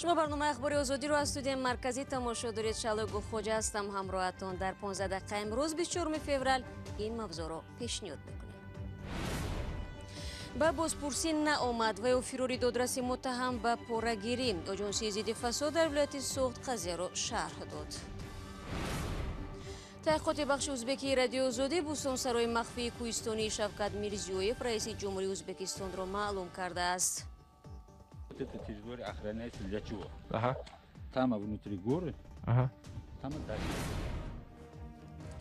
Шумо барномаи Ахбори Озодиро аз студияи марказӣ тамошо доред. Шаҳлои Гулхоҷа ҳастам ҳамроҳатон. Дар 15 дақиқа имрӯз, 24 феврал, ин мавзӯъро пешниҳод мекунем. Ба бозпурсӣ наомад ва ё фирори додраси муттаҳам ба порагирӣ. Оҷонсии зидди фасод дар вилояти Суғд қазияро шарҳ дод. Таҳқиқоти бахши узбекии Радиои Озодӣ бӯстонсарои махфии кӯҳистонии Шавкат Мирзиёев, раиси ҷумҳурии Ӯзбекистонро маълум кардааст. Эта территория охраняется для чего? Ага. Там внутри горы, Ага. там дачи.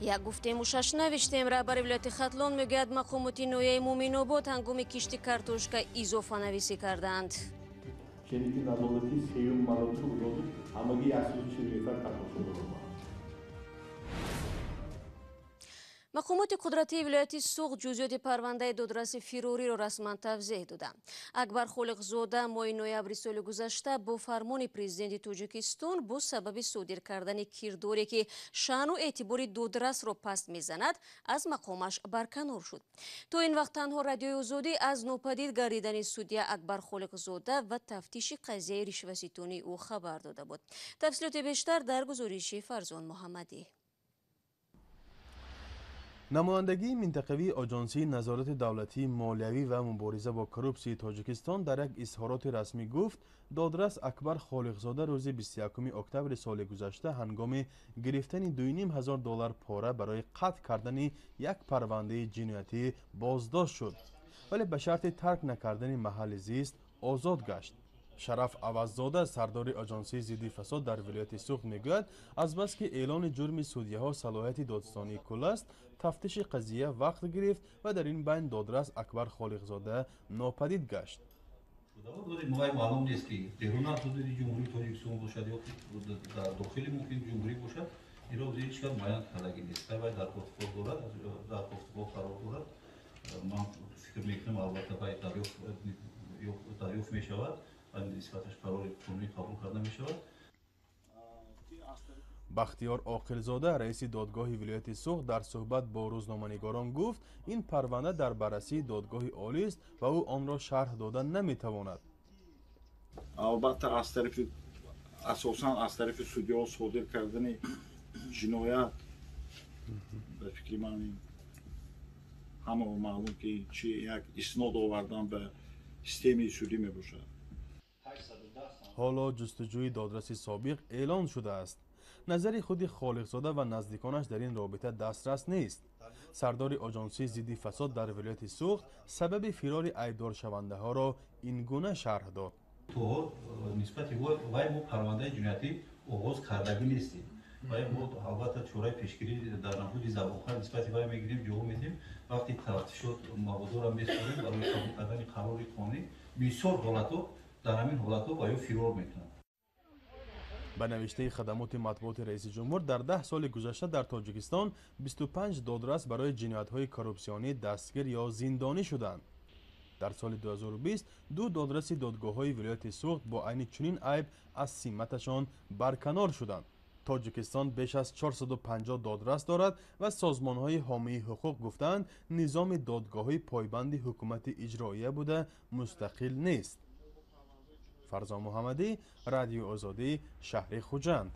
Як гуфтему, шаш навиштем. Раҳбари вилояти Хатлон мегӯяд, мақомоти ноҳияи Муъминобод ҳангоми кишти картошка изофанависӣ кардаанд. Ченики назорати сеюм маротиба гузошт, ҳамагӣ 140 гектар картошка баромад. Мақомоти қудратии вилояти Суғд ҷузъиёти парвандаи додраси фирориро расман тавзеҳ доданд. Акбар Холиқзода моҳи ноябри соли гузашта бо фармони президенти Тоҷикистон бо сабаби содир кардани кирдоре, ки шаъну эътибори додрасро паст мезанад, аз мақомаш барканор шуд. То ин вақт танҳо Радиои Озодӣ аз нопадид гардидани судья Акбар Холиқзода ва тафтиши қазияи ришваситонии ӯ хабар дода буд. Тафсилоти бештар дар гузориши Фарзон Муҳаммадӣ. Намояндагии минтақавии Оҷонсии назорати давлатии молиявӣ ва мубориза бо коррупсияи Тоҷикистон дар як изҳороти расмӣ гуфт, додрас Акбар Холиқзода рӯзи 21 октябри соли гузашта ҳангоми гирифтани 2,5 ҳазор доллар пора барои қатъ кардани як парвандаи ҷиноятӣ боздошт шуд, вале ба шарти тарк накардани маҳалли зист озод гашт. Шараф Аваззода, сардори Оҷонсии зидди фасод дар вилояти Суғд, мегӯяд, азбаски эълони ҷурми судяҳо салоҳияти додситонии кулл аст, тафтиши қазия вақт гирифт ва дар ин байн додрас Акбар Холиқзода нопадид гашт. Вай маълум нест, ки берун аз ҳудуди Ҷумҳурии Тоҷикистон бошад ё дар дохили мумкин ҷумҳурӣ бошад. Инро ҳеҷ кас муайян кардагӣ нест. Вай дар кофтуков дорад, дар кофтуков қарор дорад. Ман фикр мекунам, албатта, вай дарёфт мешавад ва нисбаташ қарори қонунӣ қабул карда мешавад. Бахтиёр Оқилзода, раиси додгоҳи вилояти Суғд, дар суҳбат бо рӯзноманигорон гуфт, ин парванда дар баррасии додгоҳи олист ва ӯ онро шарҳ дода наметавонад. Албатта, аз тарафи, асосан аз тарафи судяҳо содир кардани ҷиноят, ба фикри ман, ҳама маълум, ки чи як иснод овардан ба системаи судӣ мебошад. Ҳоло ҷустуҷӯи додраси собиқ эълон шудааст. Назари худи Холиқзода ва наздиконаш дар ин робита дастрас нест. Сардори Оҷонсии зидди фасод дар вилояти Суғд сабаби фирори айбдоршавандаҳоро ин гуна шарҳ дод. То нисбати вай мо парвандаи ҷиноятӣ оғоз кардагӣ нестем. Вай мо, албатта, чораи пешгирӣ дар намуди забонхар нисбати вай мегирем, ҷавоб медиҳем. Вақти тафтишот маводора меспорем барои қабул кардани қарори қонунӣ. Бисёр ҳолатҳо, дар ҳамин ҳолатҳо ва ё фирор мекунанд. Ба навиштаи хадамоти матбуоти раиси ҷумҳур, дар 10 соли гузашта дар Тоҷикистон 25 додрас барои ҷиноятҳои коррупсионӣ дастгир ё зиндонӣ шуданд. Дар соли 2020 ду додраси додгоҳҳои вилояти Суғд бо айни чунин айб аз симаташон барканор шуданд. Тоҷикистон беш аз 450 додрас дорад ва созмонҳои ҳомии ҳуқуқ гуфтаанд, низоми додгоҳӣ пойбанди ҳукумати иҷроия буда, мустақил нест. Фарзон Муҳаммадӣ, Радиои Озодӣ, шаҳри Хуҷанд.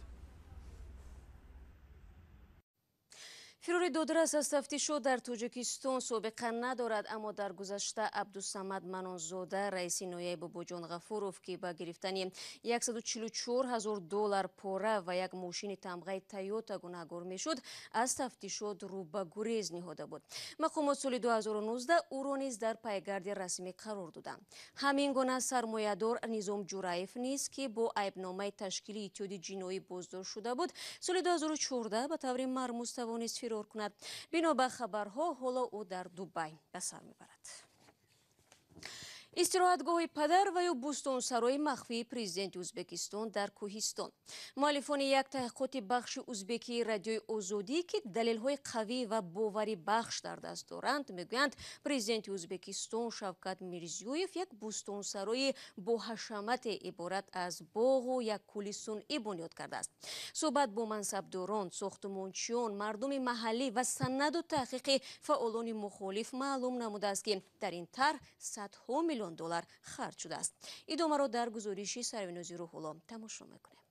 Фирори додрас аз тафтишот дар Тоҷикистон собиқа надорад, аммо дар гузашта Абдусамад Манонзода, раиси ноҳияи Бобоҷон Ғафуров, ки ба гирифтани 144 ҳазор доллар пора ва як мошини тамғаи Тойота гунаҳгор мешуд, аз тафтишот рӯ ба гурез ниҳода буд. Мақомот соли 2019 ӯро низ дар пайгарди расмӣ қарор доданд. Ҳамин гуна сармоядор Низом Ҷураев низ, ки бо айбномаи ташкили иттиҳоди ҷиноӣ боздошт шуда буд, соли 2014 ба таври мармуз тавонист фирор кунад. Бино ба хабарҳо, ҳоло ӯ дар Дубай ба сар мебарад. Истироҳатгоҳи падар ва ё бӯстонсарои махфии президенти Ӯзбекистон дар кӯҳистон. Муаллифони як таҳқиқоти бахши узбекии Радиои Озодӣ, ки далелҳои қавӣ ва боварибахш дар даст доранд, мегӯянд, президенти Ӯзбекистон Шавкат Мирзиёев як бӯстонсарои бо ҳашамате иборат аз боғу як кӯли сунъӣ бунёд кардааст. Суҳбат бо мансабдорон, сохтумончиён, мардуми маҳаллӣ ва санаду таҳқиқи фаъолони мухолиф маълум намудааст, ки дар ин тарҳ садҳо миллион миллион доллар харҷ шудааст. Идомаро дар гузориши Сарвинози Рӯҳулло тамошо мекунем.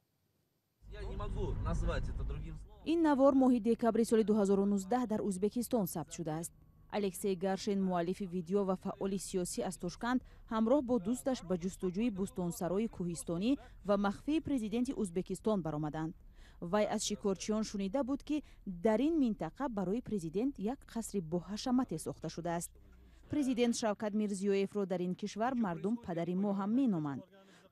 Ин навор моҳи декабри соли 2019 дар Узбекистон сабт шудааст. Алексей Гаршин, муаллифи видео ва фаъоли сиёсӣ аз Тошканд, ҳамроҳ бо дӯсташ ба ҷустуҷӯи бӯстонсарои кӯҳистонӣ ва махфии президенти Узбекистон баромаданд. Вай аз шикорчиён шунида буд, ки дар ин минтақа барои президент як қасри боҳашамате сохта шудааст. Президент Шавкат Мирзиёевро дар ин кишвар мардум падари мо ҳам меноманд.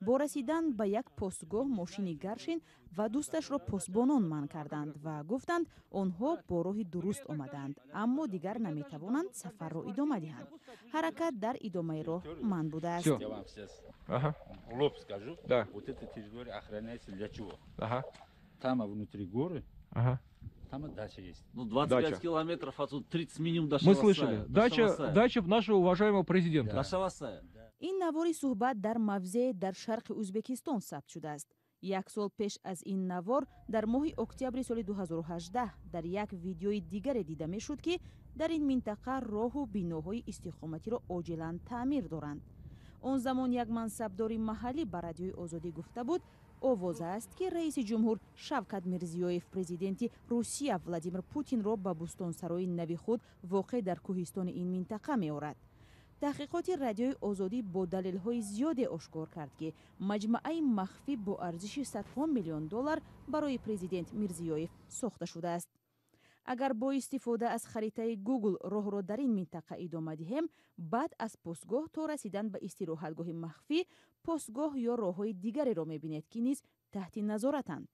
Бо расидан ба як постгоҳ мошини Гаршин ва дӯсташро посбонон манъ карданд ва гуфтанд, онҳо бо роҳи дуруст омадаанд, аммо дигар наметавонанд сафарро идома диҳанд. Ҳаракат дар идомаи роҳ манъ будааст. Я вам сейчас лоб скажу. Вот эта территория охраняется для чего? Там внутри горы, там дача есть. Ну, 25 километров отсюда, 30 минимум до Мы Шаласая. слышали. До Шаласая. Дача нашего уважаемого президента. До Шаласая. Ин навори суҳбат дар мавзеъ дар шарқи Узбекистон сабт шудааст. Як сол пеш аз ин навор, дар моҳи октябри соли 2018, дар як видеои дигаре дида мешуд, ки дар ин минтақа роҳу биноҳои истиқоматиро оҷилан таъмир доранд. Он замон як мансабдори маҳаллӣ ба Радиои Озодӣ гуфта буд, овоза аст, ки раиси ҷумҳур Шавкат Мирзиёев президенти Русия Владимир Путинро ба бӯстонсарои нави худ, воқеъ дар кӯҳистони ин минтақа, меорад. Таҳқиқоти Радиои Озодӣ бо далелҳои зиёде ошкор кард, ки маҷмаъаи махфӣ бо арзиши садҳо миллион доллар барои президент Мирзиёев сохта шудааст. Агар бо истифода аз харитаи Гугл роҳро дар ин минтақа идома диҳем, баъд аз постгоҳ то расидан ба истироҳатгоҳи махфӣ постгоҳ ё роҳҳои дигареро мебинед, ки низ таҳти назоратанд.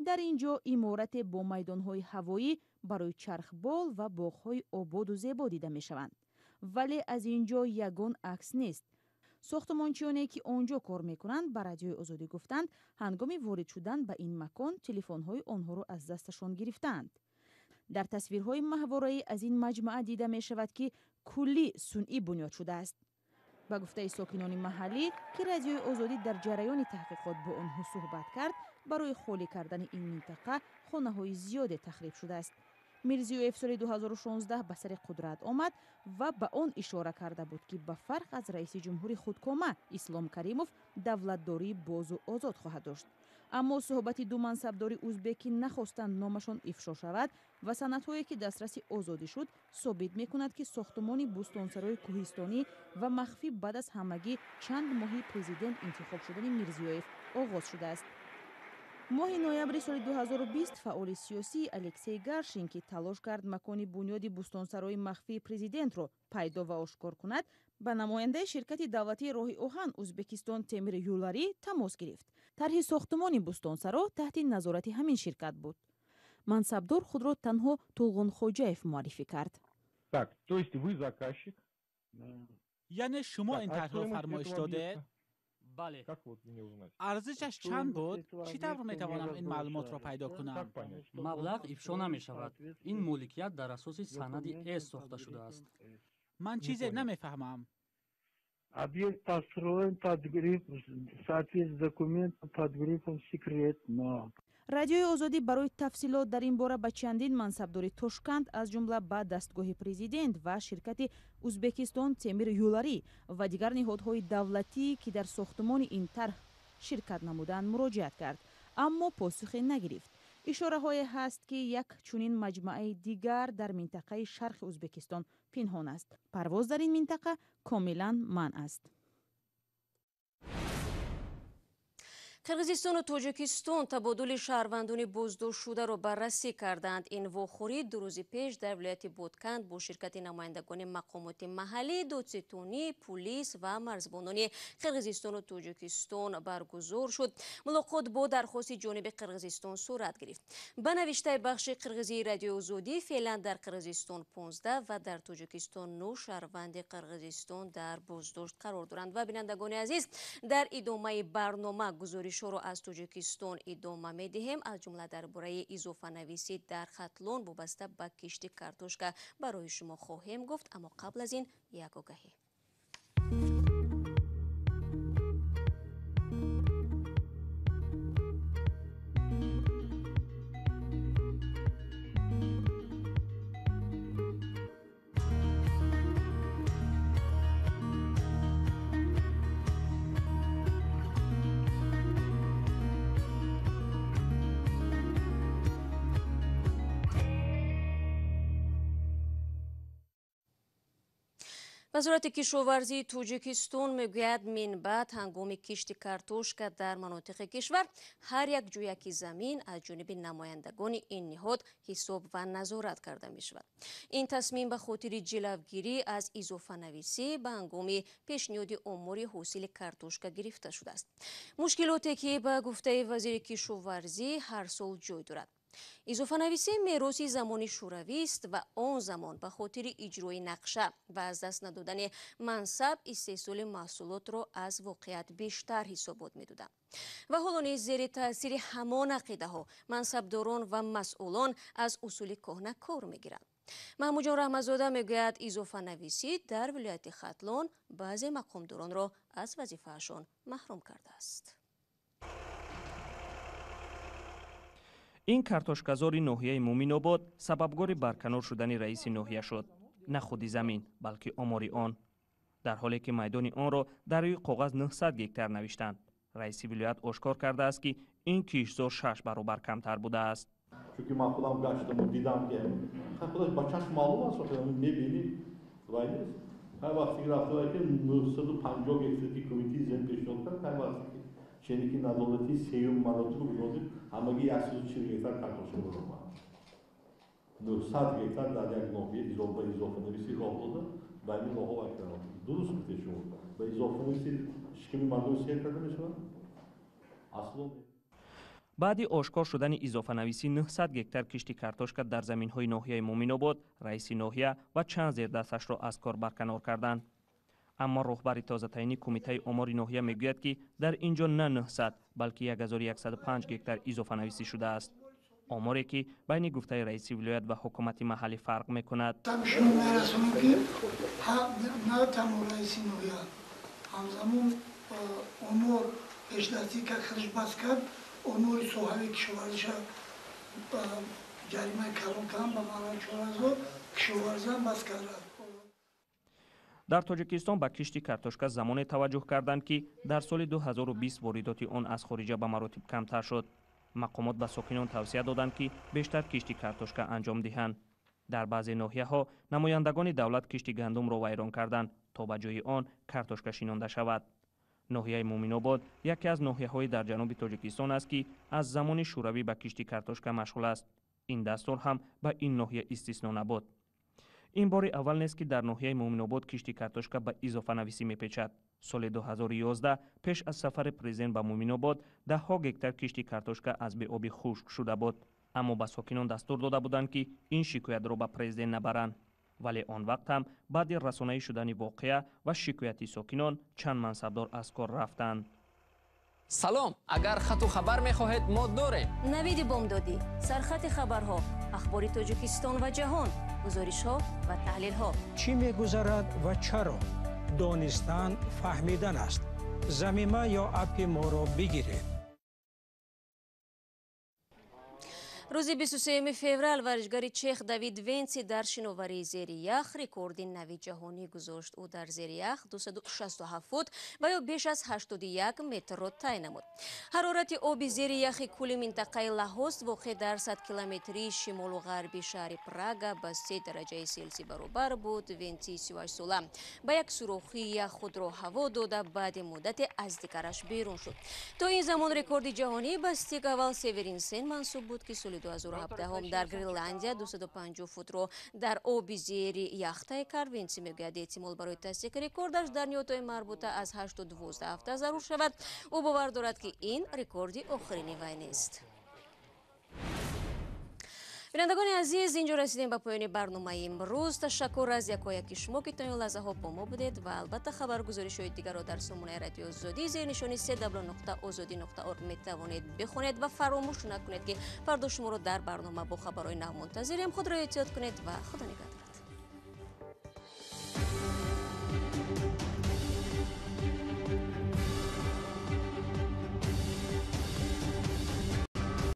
Дар ин ҷо иморате бо майдонҳои ҳавоӣ барои чархбол ва боғҳои ободу зебо дида мешаванд, вале аз ин ҷо ягон акс нест. Сохтмончиёне, ки он ҷо кор мекунанд, ба Радиои Озодӣ гуфтанд, ҳангоми ворид шудан ба ин макон телефонҳои онҳоро аз дасташон гирифтаанд. Дар тасвирҳои маҳвораӣ аз ин маҷмаъа дида мешавад, ки куллӣ сунъӣ бунёд шудааст. Ба гуфтаи сокинони маҳаллӣ, ки Радиои Озодӣ дар ҷараёни таҳқиқот бо онҳо суҳбат кард, барои холӣ кардани ин минтақа хонаҳои зиёде тахриб шудааст. Мирзиёев соли 2016 ба сари қудрат омад ва ба он ишора карда буд, ки ба фарқ аз раиси ҷумҳури худкома Ислом Каримов давлатдории бозу озод хоҳад дошт. Аммо суҳбати ду мансабдори узбек, ки нахостанд номашон ифшо шавад, ва санадҳое, ки дастраси Озодӣ шуд, собит мекунад, ки сохтумони бӯстонсарои кӯҳистонӣ ва махфӣ баъд аз ҳамагӣ чанд моҳи президент интихоб шудани Мирзиёев оғоз шудааст. Моҳи ноябри соли 2020 фаъоли сиёсӣ Алексей Гаршин, ки талош кард макони бунёди бӯстонсарои махфии президентро пайдо ва ошкор кунад, ба намояндаи ширкати давлатии роҳи оҳан Узбекистон Темир Юларӣ тамос гирифт. Тарҳи сохтумони бӯстонсаро таҳти назорати ҳамин ширкат буд. Мансабдор худро танҳо Тулғунхоҷаев муаррифӣ кард. Так, то есть вы заказчик? Яъне шумо ин тарҳро фармоиш додед? Бале. Как вот мне узнать? Арзишаш чанд буд? Чӣ тавр метавонам ин маълумотро пайдо кунам? Маблағ ифшо намешавад. Ин моликият дар асоси санади С сохта шудааст. Ман чизе намефаҳмам. Объект построен под гриф, в соответствии с документом под грифом «Секретно». Радиои Озодӣ барои тафсилот дар ин бора ба чандин мансабдори Тошканд, аз ҷумла ба дастгоҳи президент ва ширкати Узбекистон Темир Юларӣ ва дигар ниҳодҳои давлатӣ, ки дар сохтумони ин тарҳ ширкат намуданд, муроҷиат кард, аммо посухе нагирифт. Ишораҳое ҳаст, ки як чунин маҷмӯаи дигар дар минтақаи шарқи Узбекистон пинҳон аст. Парвоз дар ин минтақа комилан манъ аст. Қирғизистону Тоҷикистон табодули шаҳрвандони боздоштшударо баррасӣ карданд. Ин вохӯрӣ 2 рӯзи пеш дар вилояти Ботканд бо ширкати намояндагони мақомоти маҳаллӣ, додситонӣ, пулис ва марзбонони Қирғизистону Тоҷикистон баргузор шуд. Мулоқот бо дархости ҷониби Қирғизистон сурат гирифт. Ба навиштаи бахши қирғизии Радиои Озодӣ, феълан дар Қирғизистон 15 ва дар Тоҷикистон 9 шаҳрванди Қирғизистон дар боздошт қарор доранд. Ва бинандагони азиз, дар идомаи барнома гузоришҳоро аз Тоҷикистон идома медиҳем, аз ҷумла дар бораи изофанависӣ дар Хатлон вобаста ба кишти картошка барои шумо хоҳем гуфт. Аммо қабл аз ин як огаҳӣ. Вазорати кишоварзии Тоҷикистон мегӯяд, минбаъд ҳангоми кишти картошка дар манотиқи кишвар ҳар як ҷӯяки замин аз ҷониби намояндагони ин ниҳод ҳисоб ва назорат карда мешавад. Ин тасмим ба хотири ҷилавгирӣ аз изофанависӣ ба ҳангоми пешниҳоди омори ҳосили картошка гирифта шудааст. Мушкилоте ки ба гуфтаи вазири кишоварзӣ ҳар сол ҷой дорад. Изофанависӣ мероси замони шӯравист ва он замон ба хотири иҷрои нақша ва аз даст надодани мансаб истеҳсоли маҳсулотро аз воқеият бештар ҳисобот медоданд. Ва ҳоло низ зери таъсири ҳамон ақидаҳо мансабдорон ва масъулон аз усули кӯҳна кор мегиранд. Маҳмудҷон Раҳматзода мегӯяд, изофанависӣ дар вилояти Хатлон баъзе мақомдоронро аз вазифаашон маҳрум кардааст. Ин картошказори ноҳияи Муминобод сабабгори барканор шудани раиси ноҳия шуд. На худи замин, балки омори он. Дар ҳоле ки майдони онро дар рӯи коғаз 900 гектар навиштанд. Раиси вилоят ошкор кардааст, ки ин киштзор 6 баробар камтар будааст. Чунки ман худам гаштаму дидам, ки худаш ба чашм маълум аст, мебинӣ вай нест. Ҳар вақте ки рафта ки 950 гектар ки кумитаи замин пешниҳод кард, ҳар вақте ки ченики назорати сеюм маротиба гузоштем, ҳамагӣ 140 гектар картошка баромад. 900 гектар дар як ноҳия ба изофанависӣ роҳ дода, ба ин роҳҳо вай карданд. Дуруст гуфтед шумо, ба изофанависӣ шиками мардум сер карда мешавад? Асло. Баъди ошкор шудани изофанависӣ 900 гектар кишти картошка дар заминҳои ноҳияи Муминобод, раиси ноҳия ва чанд зердасташро аз кор барканор карданд. Аммо роҳбари тозатаъини кумитаи омори ноҳия мегӯяд, ки дар ин ҷо на 900, балки 1105 гектар изофанависӣ шудааст. Оморе ки байни гуфтаи раиси вилоят ва ҳукумати маҳаллӣ фарқ мекунад. Шумо мерасонем, ки на танҳо раиси ноҳия, ҳамзамон омор пешдастӣ ка худаш бас кард, омори соҳаи кишоварзиша ҷаримаи калон карданд ба маънои 4000, кишоварзиам бас карданд. Дар Тоҷикистон ба кишти картошка замоне таваҷҷӯҳ карданд, ки дар соли 2020 воридоти он аз хориҷа ба маротиб камтар шуд. Мақомот ба сокинон тавсия доданд, ки бештар кишти картошка анҷом диҳанд. Дар баъзе ноҳияҳо намояндагони давлат кишти гандумро вайрон карданд, то ба ҷои он картошка шинонда шавад. Ноҳияи Муминобод яке аз ноҳияҳои дар ҷануби Тоҷикистон аст, ки аз замони шӯравӣ ба кишти картошка машғул аст. Ин дастур ҳам ба ин ноҳия истисно набуд. Ин бори аввал нест, ки дар ноҳияи Муминобод кишти картошка ба изофанависӣ мепечад. Соли 2011 пеш аз сафари президент ба Муминобод даҳҳо гектар кишти картошка аз беобӣ хушк шуда буд. Аммо ба сокинон дастур дода буданд, ки ин шикоятро ба президент набаранд. Вале он вақт ҳам баъди расонаӣ шудани воқеа ва шикояти сокинон чанд мансабдор аз кор рафтанд. Салом, агар хату хабар мехоҳед, мо дорем. Навиди бомдодӣ, сархати хабарҳо, ахбори Тоҷикистон ва ҷаҳон, гузоришҳо ва таҳлилҳо. Чӣ мегузарад ва чаро? Донистан фаҳмидан аст. Замима ё аппи моро бигиред. Рӯзи 23 феврал варзишгари чех Давид Венци дар шиноварии зери ях рекорди нави ҷаҳонӣ гузошт. Ӯ дар зери ях 267 фут ва ё беш аз 81 метрро тай намуд. Ҳарорати оби зери яхи кӯли минтақаи Лаҳост воқеъ дар 100 километрии шимолу ғарби шаҳри Прага ба 3 дараҷаи Селсий баробар буд. Венци 38-сола ба як сурохии ях худро ҳаво дода, баъди муддате аз дигараш берун шуд. То ин замон рекорди ҷаҳонӣ ба Стиг Авал Северинсен мансуб буд, ки соли 2017 дар Гренландия 250 футро дар оби зери ях тай кард. Венци мегӯяд, эҳтимол барои тасдиқи рекордаш дар ниҳодҳои марбута аз 8 то 12 ҳафта зарур шавад. Ӯ бовар дорад, ки ин рекорди охирини вай нест. Бинандагони азиз, инҷо расидем ба поёни барномаи имрӯз. Ташаккур аз якояки шумо, ки то ин лаҳзаҳо бо мо будед ва албатта хабаргузоришҳои дигарро дар сомонаи Радиои Озодӣ зери нишони www.ozodi.org метавонед бихонед ва фаромӯш накунед, ки фардо шуморо дар барнома бо хабарҳои нав мунтазирем. Худро эҳтиёт кунед ва Худо нигаҳдорад.